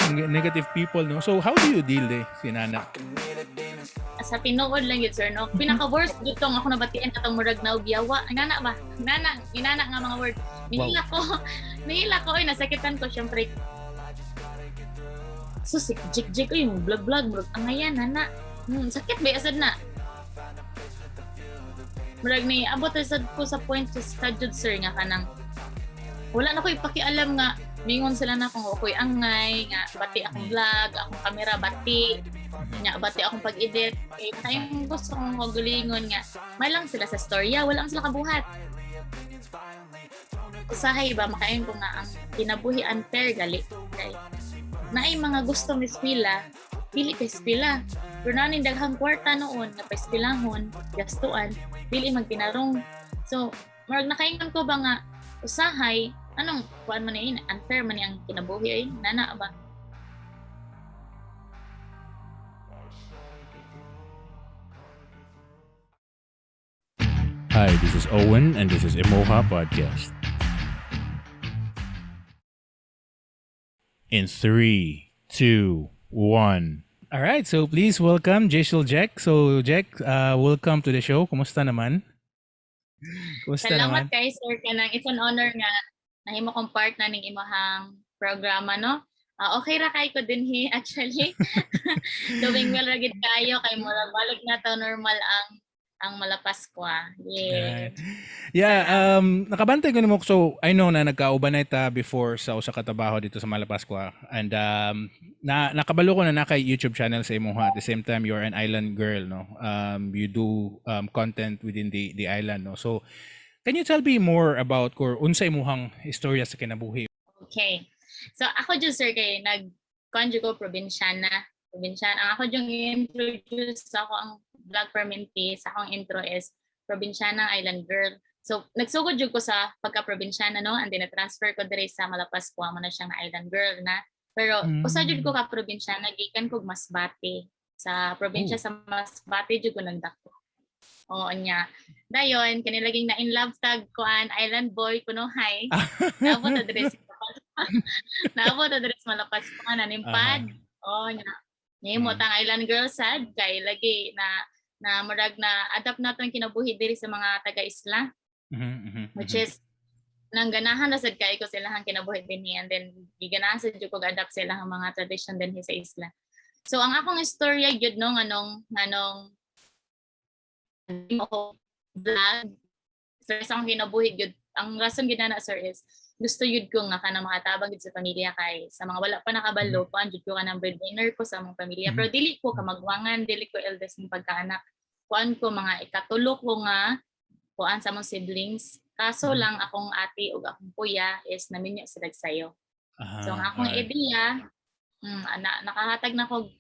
Negative people, no? So how do you deal eh, si Nana? Sa tinuod lang yun, sir, no? Pinaka-worst dito ako nabatian katong murag naugyawa. Nana ba? Nana, inana nga mga word. Nihila ko. Nihila ko, oy, nasakitan ko, syempre. So, si jik jik, oy, vlog vlog, murag angayan, nana. Sakit ba, asad na? Murag ni, abot sad ko sa point sa jud, sir, nga kanang wala na ko ipakialam nga mingon sila na kung ako'y angay, nga bati akong vlog, akong kamera, bati, nga bati akong pag-edit. Eh, tayong gusto kong kagulingon nga, may lang sila sa storya, wala lang sila kabuhat. Usahay ba, makain ko nga ang kinabuhi unfair gali. Kay, naay mga gusto ni eskwela, dili kay eskwela. Pero naning daghang kwarta noon, nga paeskwelahon, gastuan, dili magtinarong. So, murag nakaingon ko ba nga, usahay, anong kuan man ni unfair man ni ang kinabuhi ay nana ba? Hi, this is Owen and this is Emoha Podcast. In 3, 2, 1. All right, so please welcome Jeshel Jack. So Jack, welcome to the show. Kumusta naman? Kumusta Salamat naman? kay sir kanang it's an honor nga nahimo kong part na ning imong programa, no? Okay ra kay ko dinhi actually. Doing well ra gid kayo kay murag balik na to normal ang Malapascua. Yeah. Right. Yeah, nakabantay ko nimo, so I know na nagkauban na ita before sa usa ka trabaho dito sa Malapascua and na nakabalo ko na naka YouTube channel sa imo ha. At the same time, you're an island girl, no? You do content within the island, no? So can you tell me more about or unsa imuhang istorya sa kinabuhi? Okay. So ako jud, sir, kay nag kuan ko probinsyana. Probinsyana. Ang ako jud introduce sa ako ang vlog permanente sa akong intro is probinsyana island girl. So nagsugod jud ko sa pagka-probinsyana, no, and then na-transfer ko diri sa Malapascua mo na siyang island girl na. Pero usa jud ko ka probinsyana gikan kog Masbate. Sa probinsya sa Masbate jud ko nagdako. Oo nya. Dayon kani laging na in love tag kuan island boy kuno hay. Naabot na diri sa Naabot na diri sa Malapascua na nimpad. Oh nya. Nihimo tang island girl sad kay lagi na na murag na adapt na tong kinabuhi diri sa mga taga-isla, which is nang ganahan na sad kay ko sa ilahang kinabuhi dinhi and then giganahan sad jud ko adapt sa ilahang mga tradition dinhi sa isla. So ang akong istorya gyud, no, nganong nganong ko vlog, sir, sa akong kinabuhi gyud, ang rason gyud na, sir, is gusto yun ko nga kanang makatabang gyud sa pamilya kay sa mga wala pa nakabalo, kuan jud ko, kanang breadwinner ko sa among pamilya. Pero dili ko kamagwangan, dili ko eldest ng pagkaanak. Kuan ko, mga ikatulo ko nga kuan sa among siblings, kaso lang akong ate ug akong kuya is naminyo sila sayo. So ang akong idea, ana, nakahatag na ko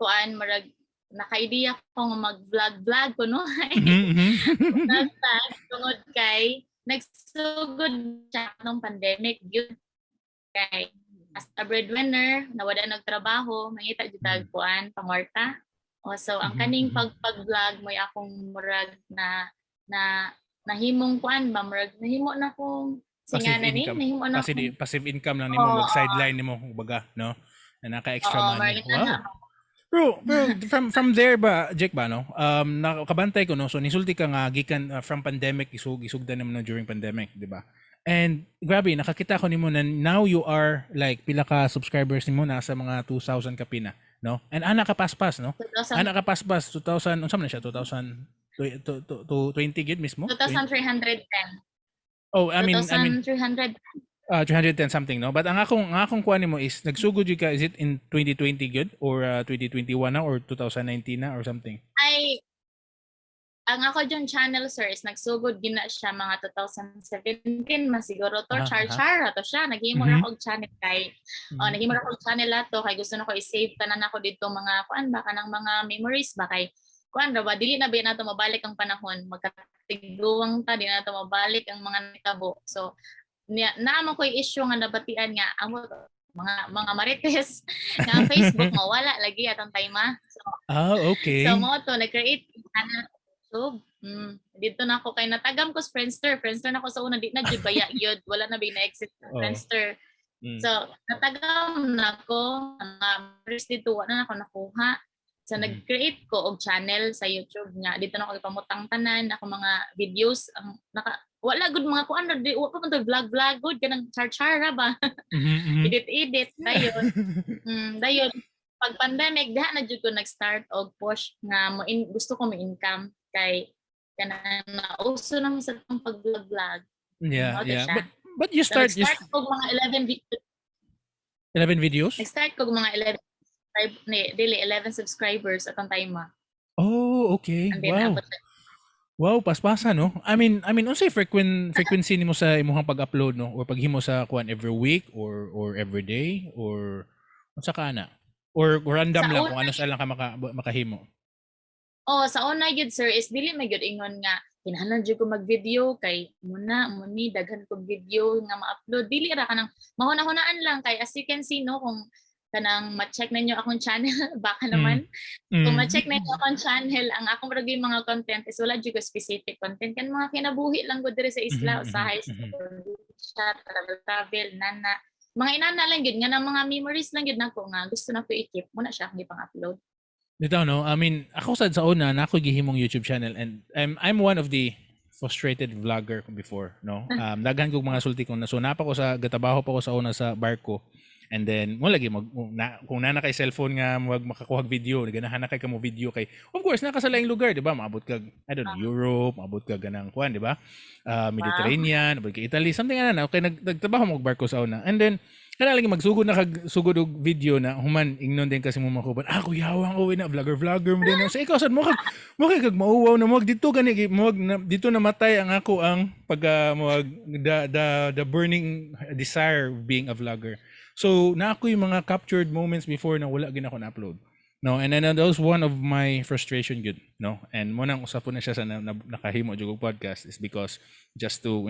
kuan, murag naka-idea ko nga mag-vlog vlog ko, no? Vlog vlog tungod kay nagsugod siya nung pandemic gyud kay as a breadwinner nawala nagtrabaho, mangita jud tag kuan pangwarta. O so ang kaning pag-vlog mo'y akong murag na na nahimong kuan ba, murag nahimo na kong Passive singana ni income. nahimo na Kasi akong di, passive income lang nimo, Oo. mag sideline nimo kumbaga, no? Na naka extra Oo, money. murag na. Wow. Bro, from there ba, Jack ba, no? Nakabantay ko, no. So nisulti ka nga gikan from pandemic, isugdan nimo, no, during pandemic, di ba? And grabe, nakakita ko nimo na now you are like pila ka subscribers nimo, nasa mga 2,000 ka pina, no? And ana ka paspas, no? 2000 Ana ka paspas 2,000, unsa man na siya, 2,000 to 20 gid mismo? 2,310. Oh, I mean 2,300. 310 something, no? But ang akong kuha nimo is nagsugod jud ka, is it in 2020 good or 2021 na or 2019 na or something? Ay, ang ako yung channel, sir, is nagsugod gina siya mga 2017 man siguro to. Char char to siya naghimo ra og channel kay oh, naghimo ra og channel ato kay gusto na ko i-save tanan ako dito mga kuan ba, kanang mga memories ba, kay kuan ra ba, dili na ba nato mabalik ang panahon, magkatiguang ta, di na nato mabalik ang mga nitabo. So niya naa man ko'y issue nga nabatian nga amo mga marites nga ang Facebook mawala lagi atong time ah. So Ah, okay. So mo to nag-create channel YouTube. Dito na ako kay natagam ko sa Friendster. Friendster na ako sa una, di na jud baya yun. Wala na ba na-exit sa Friendster. So, natagam na ko, mga first dito, wala na ako nakuha. So, nag-create ko og channel sa YouTube nga. Dito na ako ipamutang tanan, ako mga videos. Ang naka, wala gud mga kuan, di, wa pa man to vlog vlog gud kanang char-char ra ba. Mhm, mhm. Edit edit dayon. Dayon pag pandemic diha na jud ko nag-start og push nga mo in, gusto ko mo income kay kanang nauso na sa atong pag-vlog. Mao to siya. But you So, start you nag-start ko mga 11 11 videos? Nag-start ko mga 11 subscribe, ni, dili 11 subscribers atong time ah. Oh, okay. And then abot na. Wow, paspasa, no? I mean, unsay frequency nimo sa imong pag-upload, no? Or paghimo sa kuan, every week or every day or unsa ka na? Or random Sa lang una kung ano sa lang ka makahimo. Oh, sa una gyud, sir, is dili may gyud ingon nga kinahanglan jud ko mag-video kay muna mo ni daghan kog video nga ma-upload. Dili ra, kanang mahuna-hunaan lang kay as you can see, no, kung kanang ma-check ninyo akong channel, baka naman kung ma-check ninyo akong channel, ang akong murag yung mga content is wala jud ko specific content kan mga kinabuhi lang gud diri sa isla, usahay sa probinsya, travel travel nana, mga inana lang gyud nga na mga memories lang gyud nako nga gusto na ko i-keep mo na siya akong ipang-upload. Dito, no? I mean, ako sad sa una, na ako gihimong YouTube channel and I'm one of the frustrated vlogger before, no? Daghan kog mga sulti kung naso napa ko sa gatabaho pa ko sa una sa barko. And then mo lagi mag na, kung naa na kay cellphone nga mag makakuha video, ganahan na kay kamo video kay of course naka sa laing lugar, di ba? Maabot kag, I don't know, Europe, maabot ka ganang kuan, di ba? Mediterranean, abot ka Italy, something ana na. Okay, nagtrabaho mo og barko sa una. And then kana lagi magsugod na kag sugod og video na human ingnon din kasi mo makuban, ah, kuyawang uwi na vlogger vlogger mo din. So ikaw sad mo kay kag mauwaw na mo dito gani mo na, dito namatay ang ako ang pag mo the burning desire of being a vlogger. So na ako yung mga captured moments before na wala gid ako na-upload. No, and then that was one of my frustration gud, no? And mo nang usapon na siya sa nakahimo jud og podcast is because just to,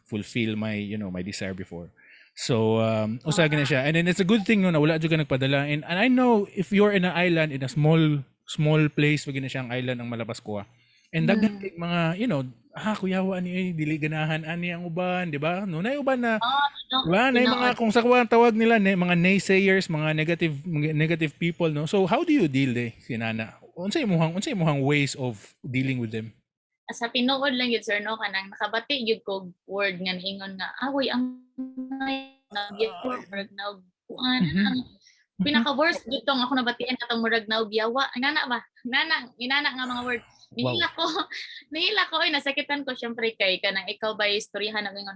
fulfill my desire before. So, usa na siya. And then it's a good thing, no, na wala jud ka nagpadala. And I know if you're in an island, in a small small place, wag na siyang island ang Malapascua. And daghan kay mga, ah, kuyawa ani eh, dili ganahan ani ang uban, di ba? No, na uban na Oh, no, di ba? Na mga tinuod. kung sa kuwan tawag nila na mga naysayers, mga negative mga negative people, no? So how do you deal eh, sinana? Unsa imuhang ways of dealing with them? Sa tinuod lang yun, sir, no, kanang nakabati yun ko word nga niingon nga, ah, huy, ang murag na kuan. Ang pinaka worst dito nga ako nabatian katong murag na biyawa. Inana ba? Inana, inana nga mga word. Nihila ko, nihila ko, ay nasakitan ko syempre kay kanang ikaw ba istoryahan ang ingon.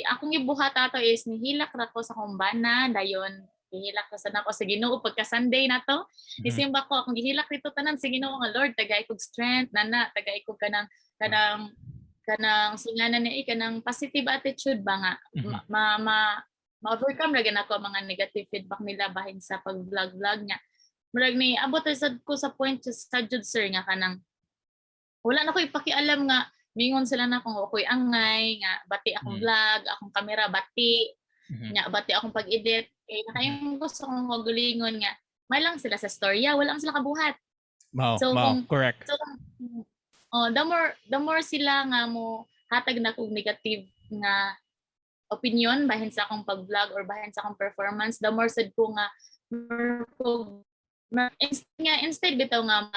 Akong gibuhat ato is nihilak ra ko sa akong bana, dayon gihilak ko sa nako sa Ginoo pagka Sunday na to. Nisimba ko, akong gihilak dito tanan sa Ginoo nga, "Lord, tagay kog strength nana, tagay kog kanang singanan ni kanang positive attitude ba nga ma ma-overcome ra gyud nako ang mga negative feedback nila bahin sa pag-vlog vlog niya." Murag ni abot ra sad ko sa point sa jud, sir, nga kanang wala na ko ipakialam nga mingon sila na kung ako'y angay nga bati akong vlog, akong kamera bati, nya bati akong pag-edit kay nakaingon ko sa akong kaugalingon nga may lang sila sa storya, wala lang sila kabuhat. Mao, So, mao, correct. So oh, the more sila nga mo hatag na kog negative nga opinion bahin sa akong pag-vlog or bahin sa akong performance, the more sad ko nga more ko instead nga instead bitaw nga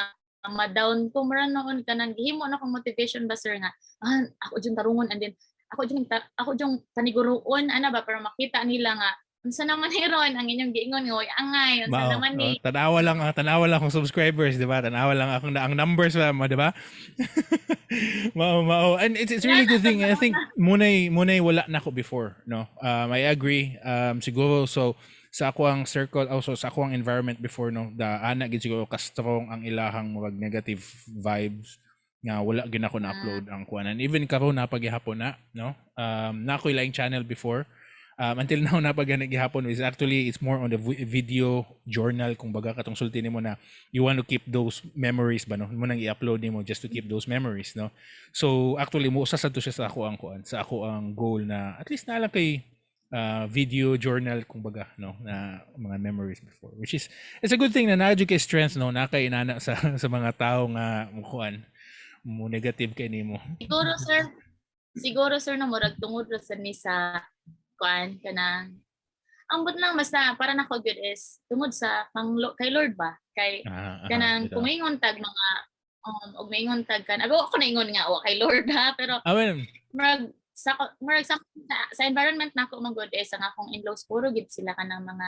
ma-down ko, mura noon kanang gihimo na akong motivation ba, sir, nga ah, ako jud tarungon and then ako jud paniguruon ana ba para makita nila nga unsa naman ni ron ang inyong giingon nga oy angay, unsa Mao, naman ni oh, tanawa lang akong subscribers, di ba? Tanawa lang akong ang numbers ba, mo, di ba? Mao, mao. And it's really good thing. I think munay wala na ako before, no? I agree. Siguro so sa ako ang circle, also sa ako ang environment before, no, the ana gid siguro ka strong ang ilahang murag negative vibes nga wala gid ako na-upload ang kuan. And even karon na paghihapon na, no? Na ako'y laing channel before. Until now na pag gihapon is actually it's more on the video journal kung baga, katong sulti nimo na you want to keep those memories ba, no, mo nang i-upload nimo just to keep those memories, no? So actually mo usa sad to siya sa ako ang kuan, sa ako ang goal na at least na lang kay video journal kung baga, no, na mga memories before, which is it's a good thing na naa kay strength, no, na kay inana sa mga tao nga mukuan. Mo negative kay nimo. Siguro, sir, na murag tungod ra sad ni sa kuan, kanang ambot lang, basta para nako gyud is tungod sa kay Lord ba, kay kanang bitaw. Kung maingon tag mga og maingon tag kan ago, ako naingon nga wa kay Lord ha, pero Ah, well, murag sa environment nako man gud is ang akong in-laws puro gid sila kanang mga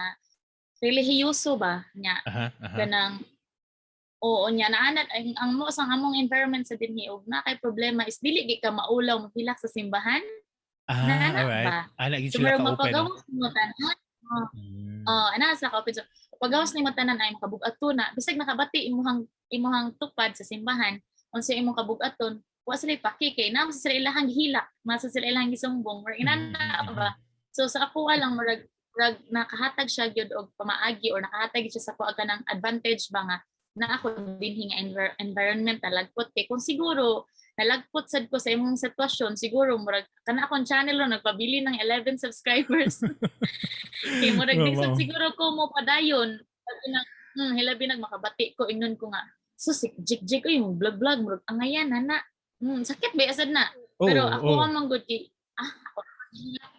relihiyoso ba nya, aha, aha. kanang oo nya naanat ang mo sa among environment sa dinhi, og na kay problema is dili gid ka maulaw mohilak sa simbahan na ba. Ana gid So sila murag ka open, no? mapagawas mo tanan. Oh, ana sa ka open. So pagawas nimo tanan ay makabug-aton na bisag nakabati imuhang tupad sa simbahan, unsa imong kabug-aton, wa sila paki kay naa sa sila ilahang gihilak, masa sila ilahang gisumbong or inana ba. So sa ako lang, murag nakahatag siya gyud og pamaagi or nakahatag gyud siya sa kuha kanang advantage ba nga na ako dinhi nga environment nalagpot, kay kung siguro nalagpot sad ko sa imong sitwasyon, siguro murag kana akong channel ro nagpabili ng 11 subscribers kay murag di sad siguro ko mo padayon. Sabi na, hilabi nag makabati ko, ingnon ko nga so si jik jik oy, mo vlog vlog, murag angayan na sakit ba sad na. Pero ako ang manggod kay ako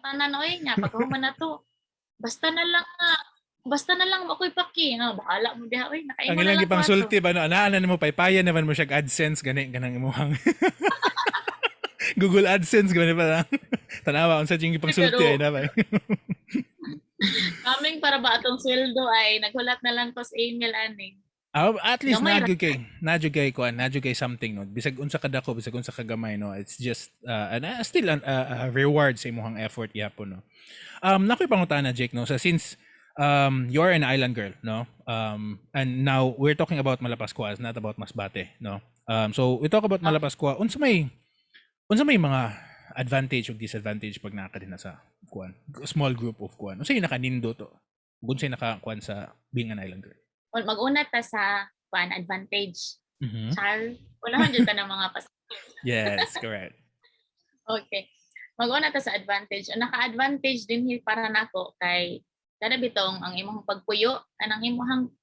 tanan oy nya paghuman na to, basta na lang ako'y paki nga bahala mo diha oy, nakaingon Ang na ilang lang ko gipang ato. sulti ba, no, anaa na nimo, paypayan naman mo siya og AdSense gani, kanang imuhang Google AdSense gani pa lang. Tanawa unsa jing gipang sulti Pero ay na ba. Kaming para ba atong sweldo ay naghulat na lang ko sa email ani. Ah, at least Gamay ra. naa jud kay kuan, naa jud kay something, no. Bisag unsa ka dako, bisag unsa ka gamay, no. It's just and still an reward sa imong effort gyapon, no. Nakoy pangutana, Jake, no. So since you're an island girl, no? And now we're talking about Malapascua, not about Masbate, no? So we talk about Malapascua. Unsa may mga advantage o disadvantage pag naa ka dinha sa kuan, small group of kuan? Unsa yung nakanindot to? Unsa yung naka kuan sa being an island girl? Well, mag-una ta sa kuan, advantage. Char, wala man jud ta ng mga pas. Yes, correct. Okay. Mag-una ta sa advantage. Ang naka-advantage din hi para nako kay kada bitong ang imong pagpuyo, kanang imong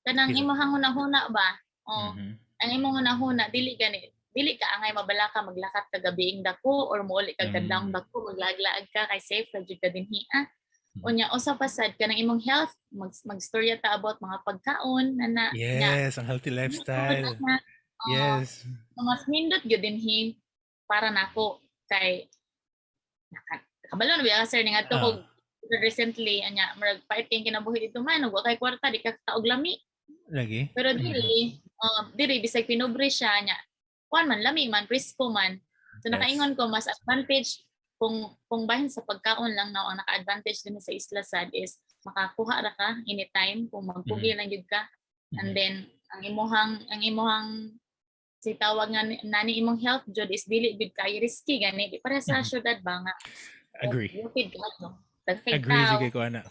kanang imong hunahuna ba? Oh, ang imong hunahuna dili gani dili ka angay mabalaka maglakat ka gabiing dako or muuli ka kadlawng dako, maglaag-laag ka kay safe ra jud ka dinhi ah. Unya usa pa sad, kanang imong health, magstorya ta about mga pagkaon na na nya, Yes, ang healthy lifestyle. Na, oo. Mas nindot gyud dinhi para nako kay kabalo na biya sir, ningadto ko recently anya, murag pait kay kinabuhi dito man ug wa kay kwarta, di ka taog lami. Lagi. Pero diri bisag pinobre siya nya, kuan man, lami man, presko man. So nakaingon ko mas advantage kung bahin sa pagkaon lang na, ang naka-advantage din sa isla sad is makakuha ra ka anytime kung magpugi lang gyud ka. And then ang imuhang si tawag nga nani, imong health jud is dili jud kay risky gani, di para sa syudad ba nga Agree. bukid ka no. Dagkay Agree tao. jud kay ko ana.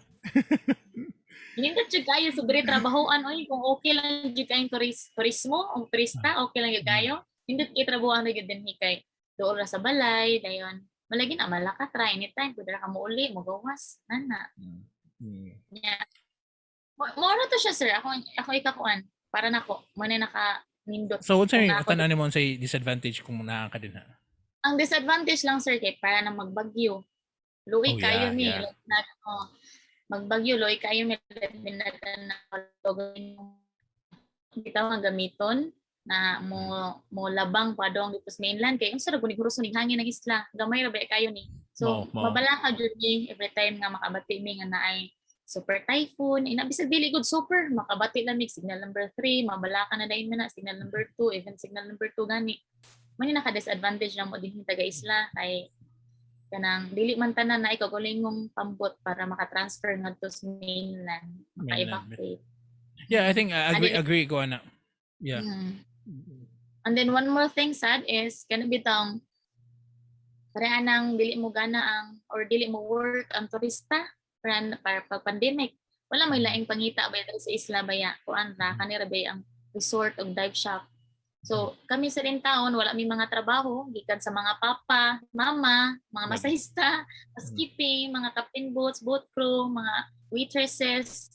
Nindot jud kayo sa diri trabahoan oy, kung okay lang jud kayong turismo, ang turista, okay lang jud kayo. Nindot kay trabahoan ra jud dinhi kay duol ra sa balay, dayon malagi na malakat ra anytime, pwede ra ka mouli, mogawas, ana. Nya. Mo to siya, sir. Ako ikakuan para nako, mo na naka nindot. So unsay Kung tanan nimo, unsay disadvantage kung naa ka dinha? Ang disadvantage lang, sir, kay para na magbagyo. Luoy kayo mi. Na, oh, magbagyo, luoy kayo mi na bitaw ang gamiton na mo mo labang padong dito sa mainland kay unsa ra guni huros ning hangin ng isla, gamay ra ba kayo ni. So Mao, mao. mabala ka jud ni every time nga makabati mi nga naay super typhoon ina, bisag dili good super, makabati lang mig signal number 3, mabala ka na dayon man na signal number 2, even signal number 2 gani. Man yung naka-disadvantage na mo din taga isla kay kanang dili man tanan na ikaw mong pambot para maka-transfer ngadto sa mainland, maka-evacuate. Yeah, I think I agree Ano agree ko ana. Yeah. And then one more thing sad is kana bitong pareha nang dili mo gana ang or dili mo work ang turista para pag pandemic. Wala may laing pangita ba diri sa isla baya, kuan ra kanira ba ang resort og dive shop. So kami sa rin taon wala mi mga trabaho gikan sa mga papa, mama, mga masahista, housekeeping, mga captain boats, boat crew, mga waitresses.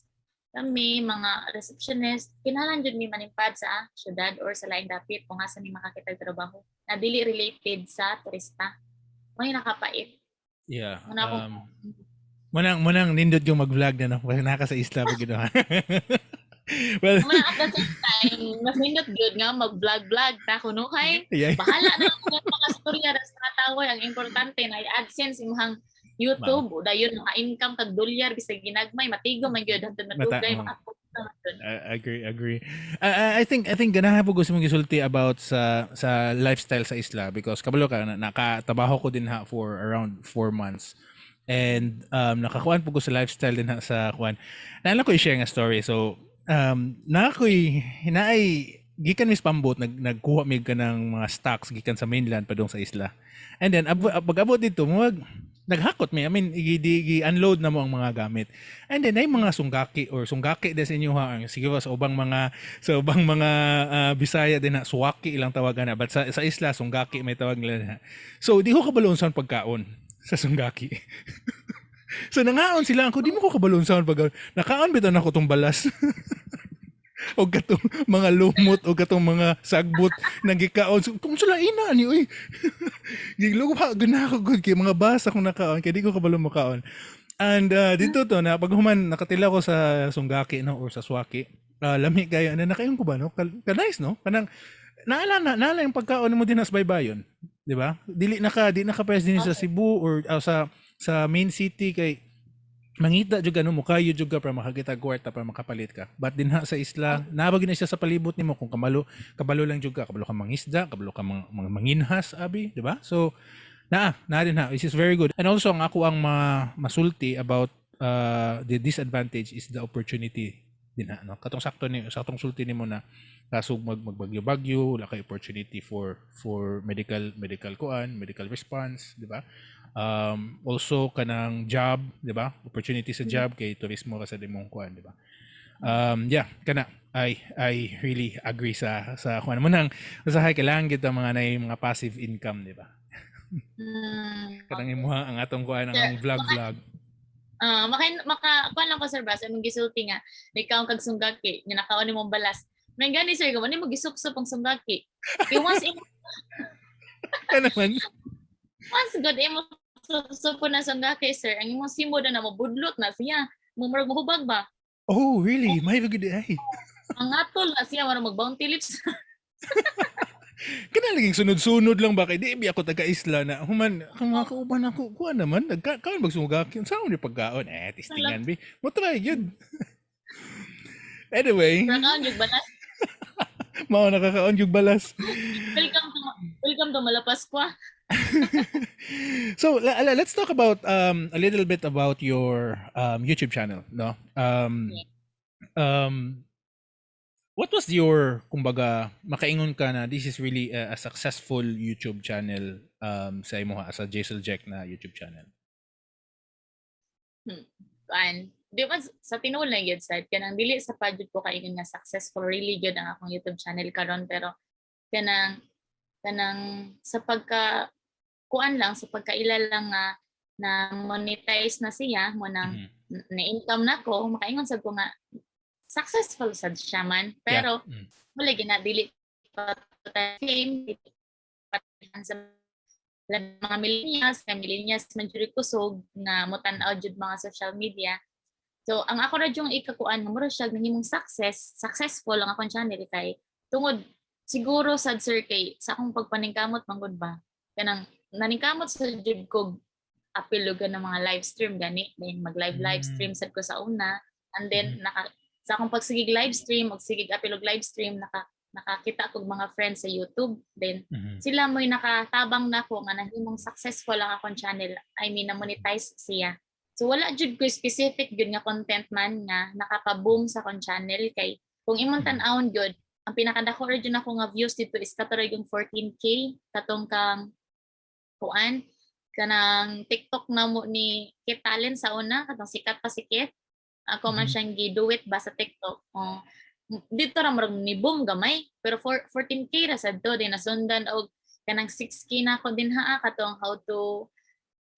Kami mga receptionist, kinahanglan jud mi manimpad sa syudad or sa laing dapit kung asa mi makakita og trabaho na dili related sa turista. May nakapait. Muna ako. Munang nindot yung mag-vlog na, no? Kasi naka sa isla pag ginawa. Well, Muna at the same time, mas nindot gyud nga mag-vlog-vlog ta kuno kay bahala na kung mga storya ra sa mga tawo. Ang importante na i-AdSense imong YouTube o dayon maka-income kag dolyar bisag ginagmay, matigo man gyud hantod madugay, makapunta man gyud. I agree, agree. I think ganahan po gusto mong gisulti about sa lifestyle sa isla because kabalo ka na, nakatrabaho ko din ha for around 4 months. And nakakuan po ko sa lifestyle din ha sa kuan. Naala ko i-share nga story. So na ako'y naay gikan mi sa pambot, nagkuha mi kanang mga stocks gikan sa mainland padung sa isla. And then pag abot dito mo, naghakot mi. I mean, gi unload na mo ang mga gamit. And then ay mga sunggaki or sunggaki din sa inyo ha. Ang sige ba sa ubang mga Bisaya din na suwaki ilang tawagan na, but sa isla sunggaki may tawag nila na. So di ko kabalo unsaon pagkaon sa sunggaki. So nangaon sila ako, di mo ko kabalo unsaon pagkaon. Nakaon bitaw nako tong balas o katong mga lumot o katong mga sagbot nagikaon. So, kung sila ina ni uy. Giglugo pa guna ako gud kay mga basa akong nakaon kay di ko kabalo makaon. And dito to na pag human nakatila ko sa sunggaki, no, or sa swaki. Lami kayo ano nakayon ko ba, no? Ka nice, no? Kanang naala na naala yung pagkaon mo din sa baybayon, di ba? Dili na ka di na ka pres din sa Cebu or sa main city kay mangita jud ano mukayo jud ka para makakita kwarta para makapalit ka. But din ha sa isla, naabag na siya sa palibot nimo kung kamalo kabalo lang jud ka, kabalo ka mangisda, kabalo ka manginhas abi, di ba? So naa din ha, which is very good. And also ang ako ang masulti about the disadvantage is the opportunity din ha, no? Katong sakto ni sa atong sulti nimo na kasug magbagyo-bagyo, wala kay opportunity for medical medical kuan, medical response, di ba? Also kanang job, di ba? Opportunity sa job kay turismo ka sa imong kuan, di ba? Yeah, kana I really agree sa kuan mo nang usahay kailangan kita mga nay mga passive income, di ba? Kanang imuha ang atong kuan ang vlog vlog. Ah, maka kuan lang ko, sir, ba sa imong gisulti nga ikaw kag sunggaki nga nakaon nimong balas. May gani, sir, ko mo gisupsop ang sunggaki. Kay once imo Kana man. Once good imo supsop na sunggaki, sir, ang imong simo na mabudlot na siya. Murag mohubag ba? Oh, really? May good ay. Ang atol na siya, murag mag bounty lips. Kana laging sunod-sunod lang ba kay di bi ako taga isla na human ang mga kauban ako kuan naman nagka kaon magsungaki unsa ni pagkaon eh testingan bi mo try gyud anyway. Pero kaon jud balas. Mao nakakaon yung balas. Welcome to Malapascua. So let's talk about a little bit about your YouTube channel, no? What was your, kumbaga, makaingon ka na this is really a successful YouTube channel sa imo sa Jaisel Jack na YouTube channel? Kuan, di ba sa tinuod lang gyud sad, kanang dili sa pa jud ko kaingon nga successful really gyud ang akong YouTube channel karon, pero kanang sa pagka kuan lang, sa pagkaila lang nga na monetize na siya mo nang na income na ko, makaingon sad ko nga successful sad siya man, pero wala gina dili pa fame, dili pa sa mga millennials, nga millennials man jud kusog nga motan-aw jud mga social media. So ang ako ra yung ikakuan nga mura siya nahimong successful ang akong channel kay tungod siguro sad, sir, kay sa akong pagpaningkamot manggod ba, kanang naningkamot sa jud kog apil og ng mga live stream gani, then mag live live stream sad ko sa una, and then naka sa akong pagsigig live stream og sigig apil og live stream, nakakita kog mga friends sa YouTube, then sila mo'y nakatabang nako nga nahimong successful ang akong channel, I mean, na monetize siya. So wala jud ko specific jud nga content man nga nakapa-boom sa akong channel kay kung imong tan-awon jud, ang pinakadako ra jud ako nga views dito is kato yung 14K, katong kang kuan, kanang TikTok na mo ni Kit Talent sa una, katong sikat pa si Kit. Ako man siyang gi-duet ba sa TikTok. Oh, dito ra murag ni boom gamay, pero for 14K ra sad to din, nasundan og kanang 6K na ako din ha, katong how to,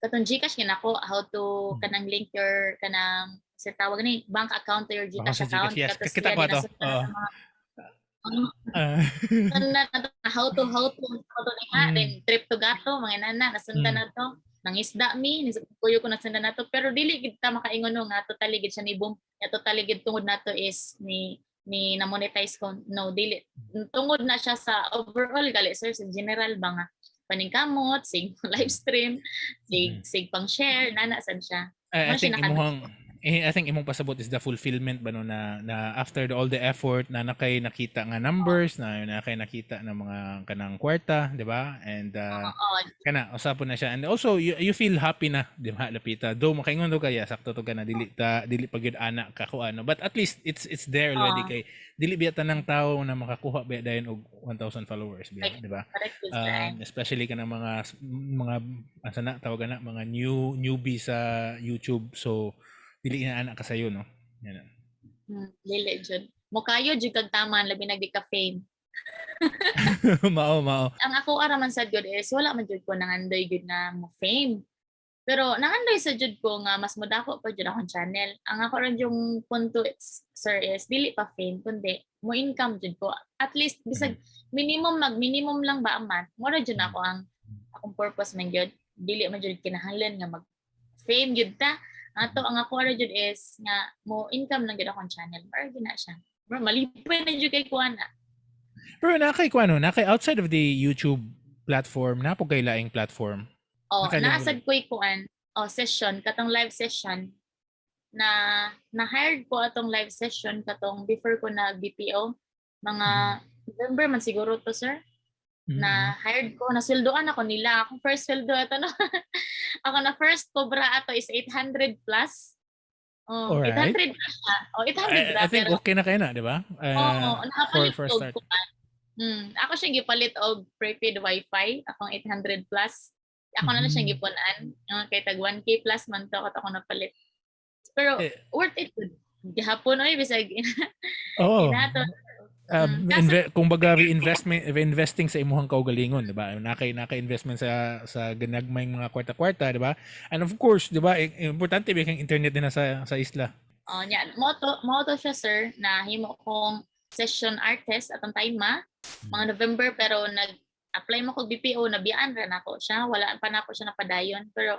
katong GCash gina ko, how to kanang link your kanang Sa tawag ni bank account to your Baka GCash sa account. GCash, yes. Katos Kita iya ko di ato. nasundan Oo. sa mga na to, how to nga, then trip to gato, mga nana, nasundan na to. Nangisda mi, kuyo ko nasundan na to. Pero dili gid ta makaingon no nga totally gid siya ni boom. Nga totally gid tungod nato is ni na monetize ko. No, dili. Tungod na siya sa overall gali sir, sa general ba nga paningkamot, sig live stream, sig sig pang share, nana sad siya. I Mo siya think imuhang I think imong pasabot is the fulfillment ba no na after all the effort na nakay nakita nga numbers na nakay nakita na mga kanang kwarta, di ba? And Oo. Kana usapon na siya and also you feel happy na, di ba, lapita. Though makaingon do kaya sakto to ka na dili ta dili pa gyud ana ka kuan no? But at least it's there already Oo. Kay dili biya tanang tao na makakuha biya dayon og 1,000 followers biya, di ba? Correct yun, sir. Especially kanang mga asa na tawag na mga newbie sa YouTube, so dili na ana ka sayo no, yan. Dili jud. Mokayo jud kag taman labi na di ka fame. Mao mao. Ang ako ara man sad gud is wala man jud ko nangandoy gud na mo fame. Pero nangandoy sa jud ko nga mas modako pa jud akong channel. Ang ako ra yung punto is, sir, is dili pa fame kundi mo income jud ko. At least bisag minimum, mag minimum lang ba a month. Mora jud ako ang akong purpose man jud. Dili man jud kinahanglan nga mag fame jud ta. Ato ang ako ra jud is nga mo income lang jud akong channel. Mora jud na siya. Mura malipay na jud kay kuan na. Pero na kay kuan na kay outside of the YouTube platform na po kay laing platform? Oh, Nakalimutan. Naasad ko'y kuan, oh, session, katong live session na na-hired ko atong live session katong before ko nag BPO, mga November man siguro to, sir, na hired ko, nasweldoan ako nila. Akong first sweldo ato no, ako na first cobra ato is 800 plus. Oh, 800 na siya. Oh, 800 ra I think pero okay na kayo na, di ba? Oo, nakapalit for og start. kuan. Ako siyang gipalit og prepaid wifi, akong 800 plus. Ako na lang siyang gipunan. Kay tag 1K plus man to ako napalit. Pero Eh, worth it gud. Gihapon oy bisag Oo. inato. Kaso- Kumbaga reinvesting sa imuhang kaugalingon, di ba? Naka investment sa ganagmayng mga kwarta-kwarta, di ba? And of course, di ba, importante ba kang internet din na sa isla. Oh, nya mo to siya, sir, na himo kong session artist atong time ma mga November, pero nag apply mo kog BPO, nabiyaan ra nako siya, wala pa nako siya napadayon, pero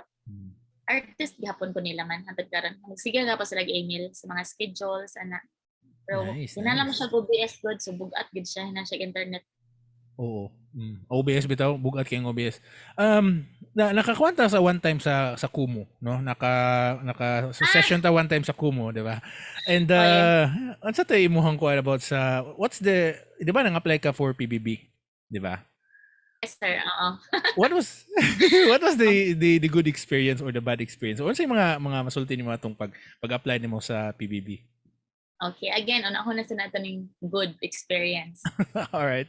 artist gihapon ko nila man hantod karon. Magsige ka pa sila email sa mga schedules ana, pero kinahanglan mo Nice. siya og OBS good, so bugat gid siya na siya internet. Oo. OBS bitaw, bugat kay OBS. Na nakakwanta sa one time sa Kumu, no? Naka sa session ta one time sa Kumu, di ba? And Oh, yeah. unsa to imuhang kuan about sa what's the, di ba nang-apply ka for PBB, di ba? Yes sir, oo. What was the good experience or the bad experience? Unsa yung mga masulti nimo atong pag-apply nimo sa PBB? Okay, again, una ko na sa nato ning good experience. All right.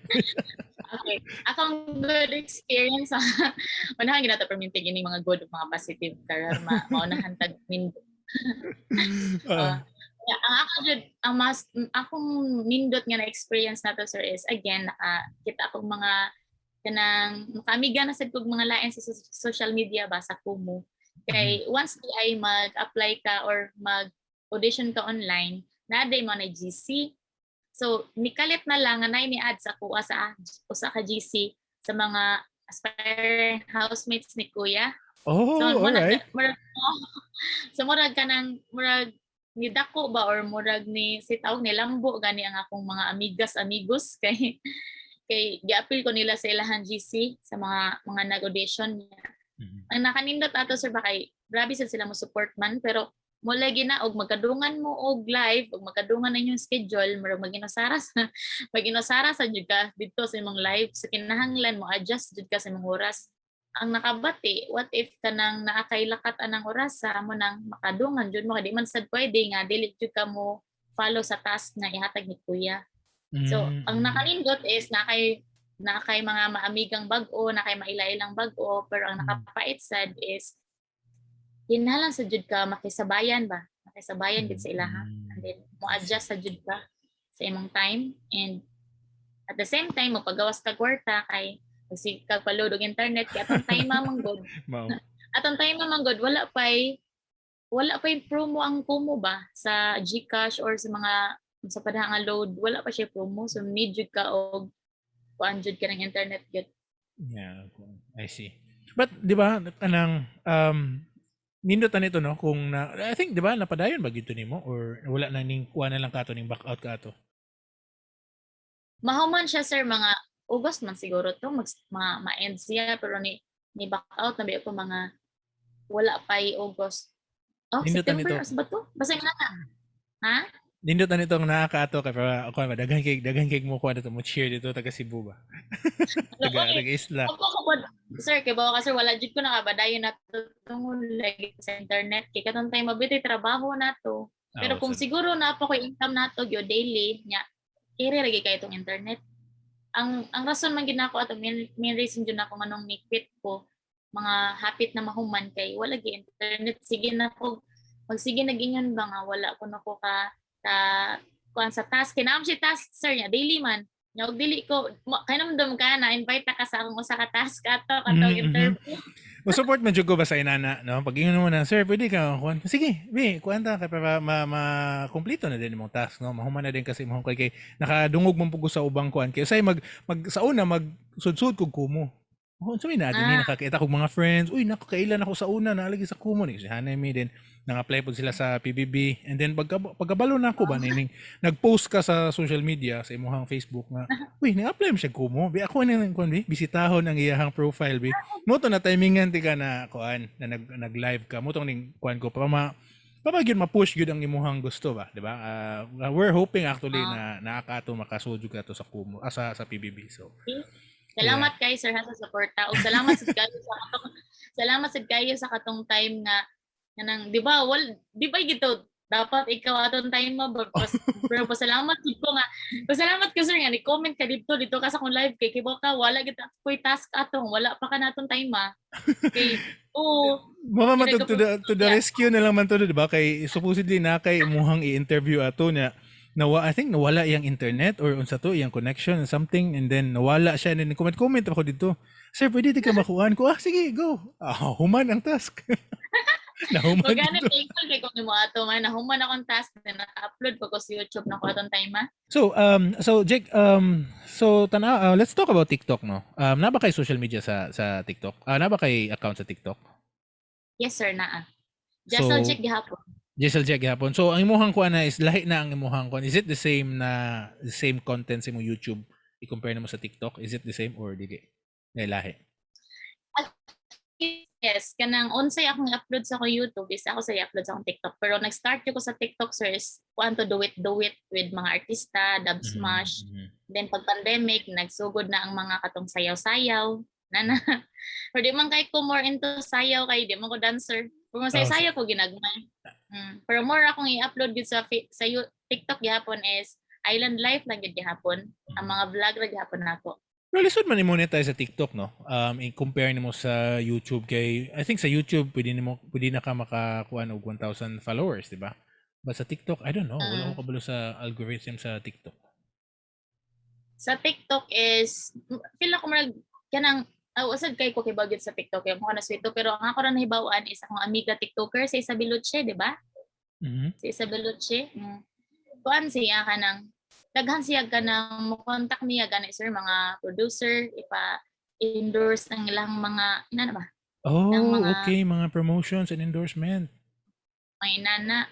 Okay. Akong good experience, unahan ginato permintig ining mga good ug mga positive karon ma maunahan tag nindot. Yeah, ang ako jud ang mas akong nindot nga na experience nato, sir, is again naka kita akong mga kanang makaamiga na sad kog mga lain sa social media ba sa Kumu. Kay once di ay mag-apply ka or mag-audition ka online, naa day mo na GC. So nikalit na lang nga nay ni add sa kuha sa usa ka GC sa mga aspiring housemates ni Kuya. Oh, So all right. murag, so murag kanang murag ni dako ba or murag ni si tawag ni lambo gani ang akong mga amigas amigos kay giapil ko nila sa ilahang GC sa mga nag-audition niya. Ang nakanindot ato, sir, ba kay grabe sad sila mo support man, pero mo lagi na og magkadungan mo og live og magkadungan na inyong schedule, murag maginusara sa jud ka didto sa imong live, so kinahanglan mo adjust jud ka sa imong oras. Ang nakabati, what if kanang naa kay lakat anang oras sa amo nang makadungan jud mo kay di man sad pwede nga dili jud ka mo follow sa task nga ihatag ni Kuya. So ang nakanindot is na kay mga maamigang bag-o, na kay maila-ilang bag-o, pero ang nakapait sad is kinahanglan sa jud ka makisabayan ba? Makisabayan gid sa ilaha. And then mo adjust sa jud ka sa imong time and at the same time mo pagawas ka kwarta kay magsige kag pa-load og internet kay atong time man gud. Mao. Atong time man gud wala pay Wala pa yung promo ang Kumu ba sa GCash or sa mga sa padha nga load, wala pa siya promo, so need jud ka og kuan jud ka ng internet gyud. Yeah, I see. But di ba kanang nindot na nito, no, kung na I think, di ba, napadayon ba gito nimo or wala na ning kuha na lang kato ning back out ka ato? Mahuman siya, sir, mga August man siguro to mag ma-end siya, pero ni back out na biya ko mga wala pa August. Oh, Nindot na September nito. Sa ba to? Basta nga na. Ha? Nindot na nito ang nakakaato kay para ako daghan kay mo kuha dito, mo cheer dito taga Cebu ba. Taga Oy, taga isla. Ako ko po, sir, kay bawa ka, sir, wala jud ko nakabadayon na tungod lagi sa internet kay katong time mabitay trabaho na to. Pero Ah, kung siguro na pa ko income nato gyud daily nya, kiri lagi kay itong internet. Ang rason man gid nako ato, main reason jud nako nganong ni quit ko mga hapit na mahuman kay wala gi internet, sige na ko magsige nag-ingon ba nga wala ko nako ka kuan sa task kay naam si task, sir, nya daily man nya og dili ko kay namdam ka na invite ta ka sa akong usa ka task ato katong interview. Mo support man jud ko ba sa inana, no? Pag ingon mo na, "Sir, pwede ka kuan." "Sige, bi, kuan ta kay para ma kumpleto na din imong task, no? Mahuman na din kasi imong kay nakadungog man pud ko sa ubang kuan." Kay say mag mag sa una mag sud-sud kog Kumu. Oh, unsa may naa dinhi, nakakita kog mga friends. "Uy, nako, kailan ako sa una naalagi sa Kumu ni si Hanay mi." Then nang-apply pod sila sa PBB and then pagkabalo na ako ba nining nag-post ka sa social media sa imong Facebook nga, "Uy, ni-apply mo siya Kumu." Bi ako ni kuan bi bisitahon ang iyahang profile bi. Mo to na timingan ti ka na kuan na nag-live ka. Mo tong ning kuan ko para ma para gyud ma-push gyud ang imuhang gusto ba, di ba? We're hoping actually na naakato makasudyo ka to sa Kumu, sa PBB. So, Salamat kay sir ha sa suporta ug salamat sad kayo sa katong time nga kanang, di ba, wal di ba gito dapat ikaw atong time mo ba, pero pasalamat jud ko nga, pasalamat ko, sir, nga ni comment ka didto dito ka sa akong live kay kibaw ka wala gid koy task atong wala pa ka natong time ah kay oo. Mama man to the rescue na lang man to, di ba? Kay supposedly na kay imuhang i-interview ato niya. Nawa, I think nawala iyang internet or unsa to iyang connection and something and then nawala siya and then comment comment ako dito. "Sir, pwede di ka makuan ko?" "Ah, sige, go." Ah, human ang task. Nahuman Magana dito. Thankful kay kung nimo ato man nahuman akong task na naka-upload pa ko sa YouTube na ko atong time ah. So Jake, so tana, let's talk about TikTok, no? Na ba kay social media sa TikTok? Ah, na ba kay account sa TikTok? Yes, sir, naa. Just So, check gihapon. Jessel Jack gihapon. So, ang imuhang kuan na is lahi na ang imuhang kuan. Is it the same na the same content sa imong YouTube i-compare nimo sa TikTok? Is it the same or dili? May lahi. Yes, kanang unsay akong i-upload sa akong YouTube is ako sa i-upload sa akong TikTok. Pero nag-start ko sa TikTok, sir, is kuan to do it with mga artista, dub smash. Then pag pandemic, nagsugod na ang mga katong sayaw-sayaw. Nana. Pero di man kay ko more into sayaw kay di man ko dancer. Pero sayaw ko ginagmay. Pero more akong i-upload gyud sa TikTok gihapon is island life lang gyud gihapon. Ang mga vlog ra gihapon nako. Pero lisod man i-monetize sa TikTok, no? I-compare nimo sa YouTube kay I think sa YouTube pwede na ka makakuha og 1,000 followers, di ba? But sa TikTok, I don't know. Wala ko kabalo sa algorithm sa TikTok. Sa TikTok is feel ako murag kanang usad kay ko kibagit sa TikTok kay mo na swito, pero ang ako ra nahibaw-an is akong amiga TikToker si Isabel Luche, di ba? Mhm. Si Isabel Luche. Kuan siya kanang daghan siya kanang mo contact niya gani, sir, mga producer ipa endorse ang ilang mga inana ba? Oh, Ng mga okay, mga promotions and endorsement. Mga inana.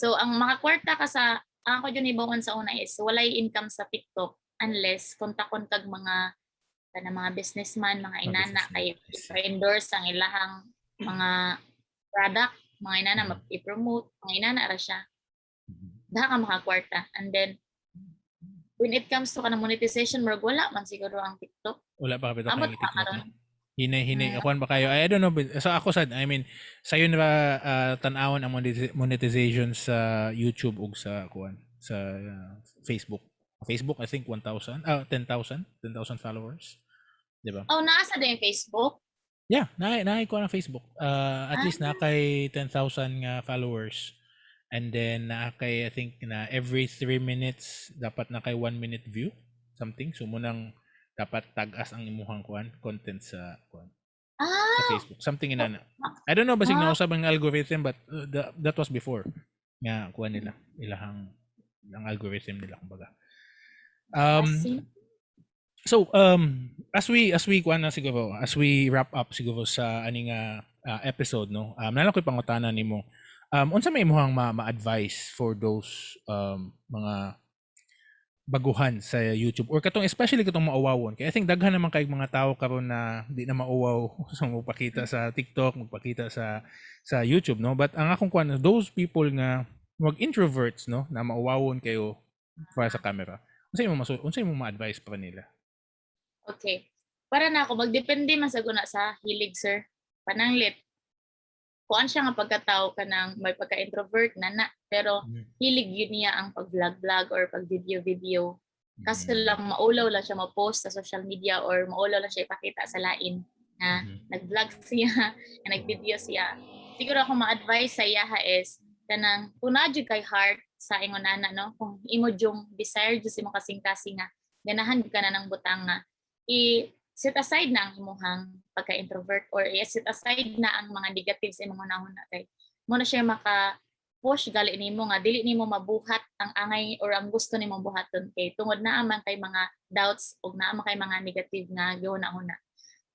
So ang makakwarta ka sa ang ako jud hibaw-an sa una is walay income sa TikTok unless kontakon kag mga kana mga businessman, mga Mga inana businessman, kay I see. i-endorse ang ilahang mga product, mga inana, i-promote, mga inana ra siya. Daha ka makakwarta. And then when it comes to kanang monetization, murag wala man siguro ang TikTok. Wala pa kapito Amot kay pa TikTok, karon. no? Hinay hinay akuan pa kayo. I don't know, but so ako sad, I mean, sayo na ba tan-awon ang monetization sa YouTube ug sa kuan sa Facebook? Facebook, I think 1,000, 10,000, 10,000 followers. Di ba? Oh, naa sa din Facebook? Yeah, na ko ang Facebook. At least na kay 10,000 nga followers. And then naa kay, I think na every 3 minutes dapat na kay 1 minute view something. So munang dapat tag-as ang imuhang kuan content sa kuan. Sa Facebook. Something inana. I don't know basig nausab ang algorithm, but that was before. Nga kuha nila ilahang ang algorithm nila kumbaga. See? So as we kuha na siguro, as we wrap up siguro sa ani nga episode, no. Naa lang ko'y pangutana nimo. Unsa may imong ma-advise for those mga baguhan sa YouTube or katong especially katong mauwawon, kay I think daghan naman kay mga tao karon na di na mauwaw so magpakita sa TikTok, magpakita sa YouTube, no? But ang akong kuan, those people nga mag introverts, no, na mauwawon kayo para sa camera, unsa imong ma-advise pa nila? Okay. Para na ako, magdepende man sa guna sa hilig, sir. Pananglit. Kuan siya nga pagkatao ka ng may pagka-introvert na na, pero hilig yun niya ang pag-vlog-vlog or pag-video-video. Kaso lang maulaw lang siya ma-post sa social media or maulaw lang siya ipakita sa lain na nag-vlog siya, na nag-video siya. Siguro ako ma-advise sa iyaha is kanang kung naa jud kay heart sa ingon ana, no, kung imo jung desire jud sa imong kasing-kasing nga ganahan ka na ng butang nga i set aside na ang imuhang pagka-introvert or i-set aside na ang mga negative sa imong hunahuna, kay mo na siya maka push gali nimo nga dili nimo mabuhat ang angay or ang gusto nimong buhaton, kay tungod naa man kay mga doubts ug naa man kay mga negative nga gihuna-huna.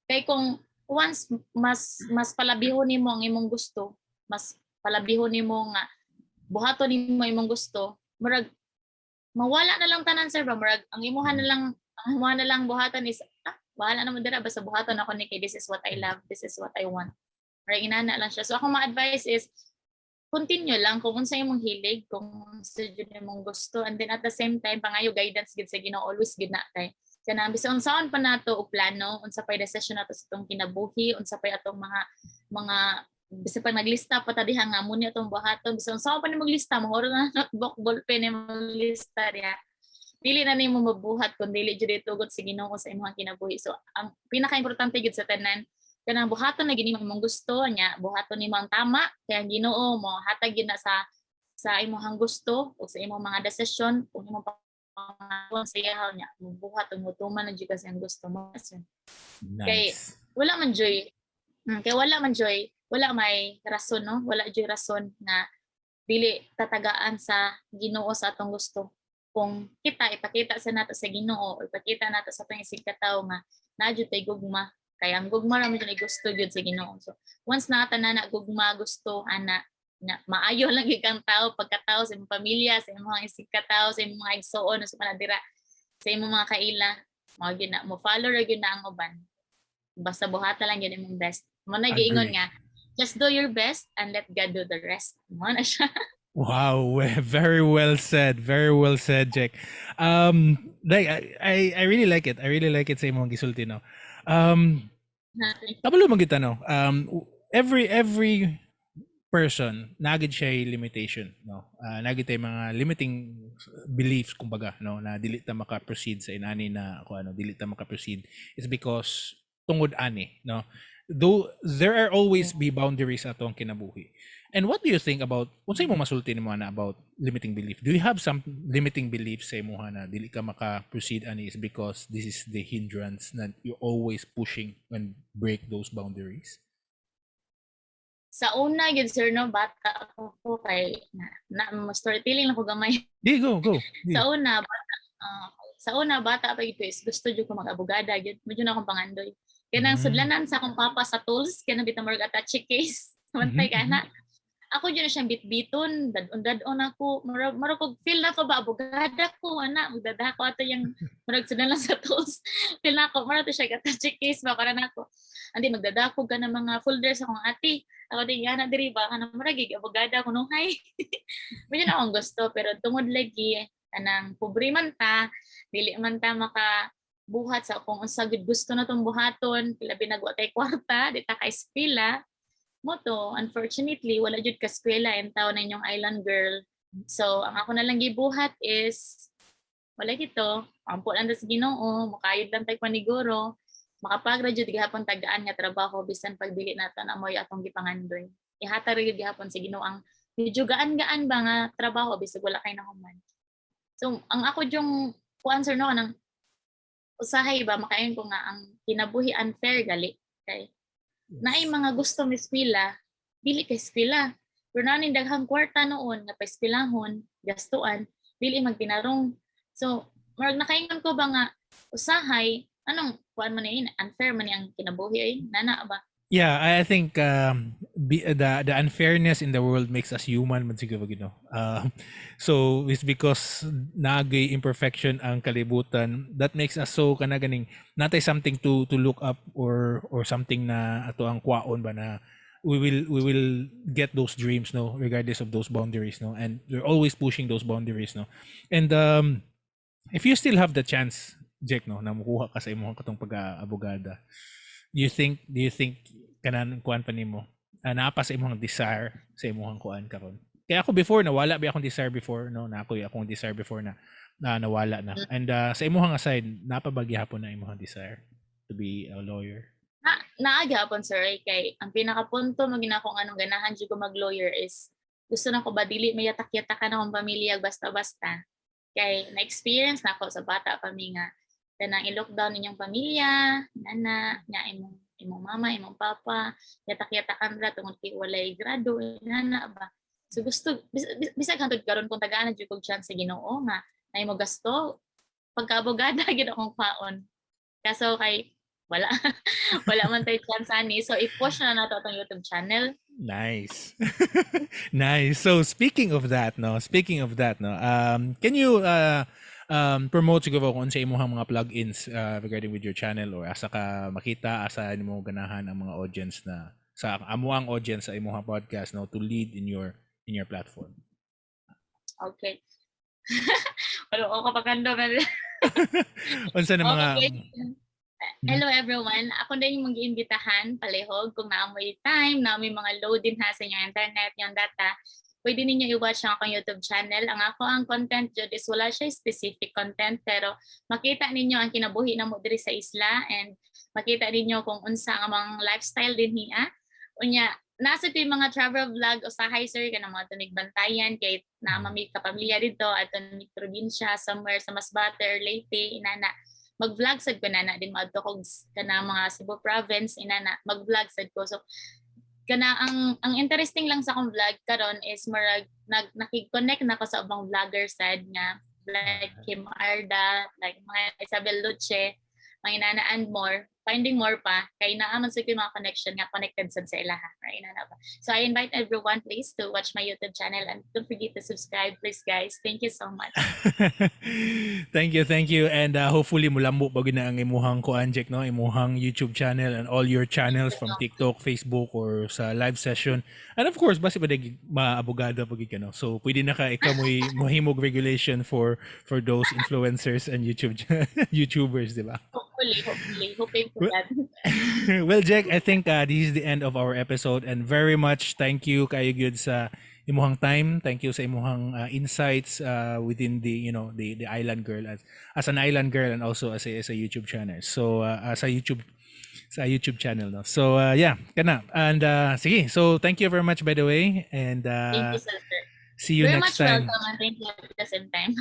Kay kung once mas mas palabihon nimo ang imong gusto, mas palabihon nimo nga buhaton nimo imong gusto, murag mawala na lang tanan, sir, ba? Murag ang imuha na lang buhaton is, "Ah, bahala naman dira, basta buhaton ako ni kay this is what I love, this is what I want." Murag inana lang siya. So akong ma-advise is continue lang kung unsa imong hilig, kung unsa jud imong gusto, and then at the same time pangayo guidance gid sa Ginoo, always gid na, kay kanang bisan unsaon pa nato og plano, unsa pay desisyon nato sa atong kinabuhi, unsa pay atong mga bisan pa naglista pa ta diha nga mo ni atong buhaton, bisan unsaon pa ni maglista, mahurot na notebook, ballpen ni maglista diha, dili na nimo mabuhat kung dili jud itugot sa Ginoo sa imong kinabuhi. So ang pinakaimportante gid sa tanan, kanang buhaton na gini imong gusto nya, buhaton nimo ang tama, kay ang Ginoo mo hatag gyud na sa imong gusto o sa imong mga desisyon. Kung imong pangayon sa iyaha niya, buhat ug motuman na jud ka sa imong gusto mo. Kay Nice. Wala man joy kay wala man joy, wala may rason, no, wala joy rason nga dili tatagaan sa Ginoo sa atong gusto kung kita ipakita sa nato sa Ginoo o ipakita nato sa atong isig katawo nga naa jud tay gugma, kay ang gugma ra man jud ay gusto gyud sa Ginoo. So once na tanan na gugma, gusto ana na maayo lang gyud kang tao, pagkatao sa imong pamilya, sa imong isig katawo, sa imong mga igsuon, sa mga dira sa imong mga kaila, mao gyud na mo follow ra gyud na ang uban. Basta buhata lang gyud imong best mo na. Giingon Agree. Nga just do your best and let God do the rest, mo na siya. Wow, very well said. Very well said, Jack. Like I really like it. I really like it sa imong gisulti, no. Kabalo man kita, no. Every person naa gid siya limitation, no. Naa gid tay mga limiting beliefs kumbaga, no, na dili ta maka-proceed sa inani na kung ano, dili ta maka-proceed is because tungod ani, no. Though there are always be boundaries sa atong kinabuhi. And what do you think about, unsay mo masulti nimo na about limiting belief? Do you have some limiting beliefs sa imuha na dili ka maka-proceed ani is because this is the hindrance na you're always pushing and break those boundaries? Sa una gyud, sir, no, bata ako ko kay na mo storytelling lang ko gamay. Di, go, go. Di. Sa una bata pa gyud ko is gusto jud ko mag-abogada gyud mo jud akong pangandoy. Kanang sudlanan sa akong papa sa tools, kanang bitang murag attache case. Mantay ka na. Ako jud na siyang bitbiton, dad-on dad-on ako, murag murag kog feel na ko ba abogada ko ana, magdada ko ato yung murag sudlanan sa tools. Feel na ako, murag to siya attache case ba para nako. Andi magdadako ka ng mga folders akong ate. Ako din yana diri ba kanang murag gig abogada ko nuhay. Medyo na akong gusto, pero tungod lagi kanang pobre man ta, dili man ta maka buhat sa kung unsa gud gusto na tong buhaton, labi na wa tay kwarta, di ta ka eskwela. Mo to, unfortunately, wala jud ka eskwela in taon na inyong island girl. So, ang ako na lang gibuhat is wala gito, ampo lang ta sa Ginoo, makayod lang tay paniguro, makapagra jud gihapon tagaan nga trabaho bisan pag dili nato na mo'y atong gipangandoy. Ihatag ra gyud gihapon sa Ginoo ang medyo gaan-gaan ba nga trabaho bisag wala kay nahuman. So, ang ako yung kuan, sir, no, kanang usahay ba makaingon ko nga ang kinabuhi unfair gali kay Naay mga gusto eskwela, dili kay eskwela. Pero naa ning daghang kwarta noon nga paeskwelahon, gastuan, dili magtinarong. So, murag nakaingon ko ba nga usahay anong kuan man ni, unfair man ni ang kinabuhi ay nana ba? Yeah, I think the unfairness in the world makes us human man siguro. So it's because nagay imperfection ang kalibutan that makes us so kana ganing natay something to look up or something na ato ang kwaon ba na we will get those dreams, no, regardless of those boundaries, no, and we're always pushing those boundaries, no. And if you still have the chance, Jack, no, na mukuha ka sa imong katong pag-abogada, do you think kanan kuan pa nimo, naa pa sa imong desire sa imong kuan karon? Kaya ako before, nawala ba akong desire before, no, na ako akong desire before na nawala na. And sa imong aside, naa pa ba gihapon na imong desire to be a lawyer? Na naa gihapon, sir, ay kay ang pinakapunto man gina akong anong ganahan jud ko mag-lawyer is gusto na ko ba dili may yatak-yatakan akong pamilya basta-basta. Kay na-experience na ako sa bata pa mi nga kanang i-lockdown ninyong pamilya, nana, nga imong mama, imong papa, yatak-yatakan ra tungod kay walay grado, nana ba. So gusto bisag hangtod karon kung tagaan na jud kog chance sa Ginoo nga nay mo gasto, pagka-abogada gid akong kwaon. Kaso kay wala man tay chance ani, so i-push na nato atong YouTube channel. Nice. Nice. So speaking of that, no, speaking of that, no, can you promote siguro kung sa imong mga plugins regarding with your channel or asa ka makita, asa nimo ganahan ang mga audience na sa amo ang audience sa imong podcast, no, to lead in your platform? Okay. Wala ko kapagando man. Unsa na mga Okay. Hello everyone. Ako din yung mag-iimbitahan palihog kung naa moy time, naa moy mga load din ha sa inyong internet, yung data. Pwede ninyo i-watch ang akong YouTube channel. Ang ako ang content jud is wala siya specific content, pero makita ninyo ang kinabuhi namo diri sa isla and makita ninyo kung unsa ang among lifestyle din hiya. Unya, nasa to yung mga travel vlog usahay, sir, kanang mga tunig bantayan kay naa mi kapamilya dito at mi probinsya somewhere sa Masbate or Leyte inana, mag-vlog sad ko nana din, maadto kog kana mga Cebu province inana, mag-vlog sad ko. So kana ang interesting lang sa akong vlog karon is murag nag nakikonnect na ko sa ubang vlogger sad nga like Kim Arda, like mga Isabel Luce, mga inana and more, finding more pa kay naa man sa mga connection nga connected sad sa ilaha, right, inana ba. So I invite everyone please to watch my YouTube channel and don't forget to subscribe please, guys. Thank you so much. Thank you, thank you. And hopefully mulambo pa na ang imuhang kuan, Jack, no? Imuhang YouTube channel and all your channels from TikTok, Facebook or sa live session. And of course, basi pa maabogado pag ka, no? So pwede na ka ikaw mo'y mohimog regulation for those influencers and YouTube YouTubers, di ba? Hopefully, hopefully. Hoping for that. Well, Jack, I think this is the end of our episode and very much thank you kayo gyud sa imuhang time. Thank you sa imuhang insights within the you know the island girl as an island girl and also as a YouTube channel. So as a YouTube sa YouTube channel, no. So yeah, kana. And sige. So thank you very much, by the way, and Thank you, sir. See you Very next much time. Welcome and thank you at the same time.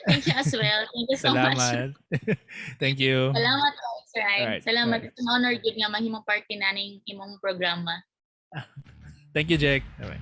Thank you as well. Thank you so much. Salamat. Thank you. Salamat, sir. Ay. Alright, Salamat. Alright. It's an honor gid nga mahimong parte na ning imong programa. Thank you, Jack. Bye.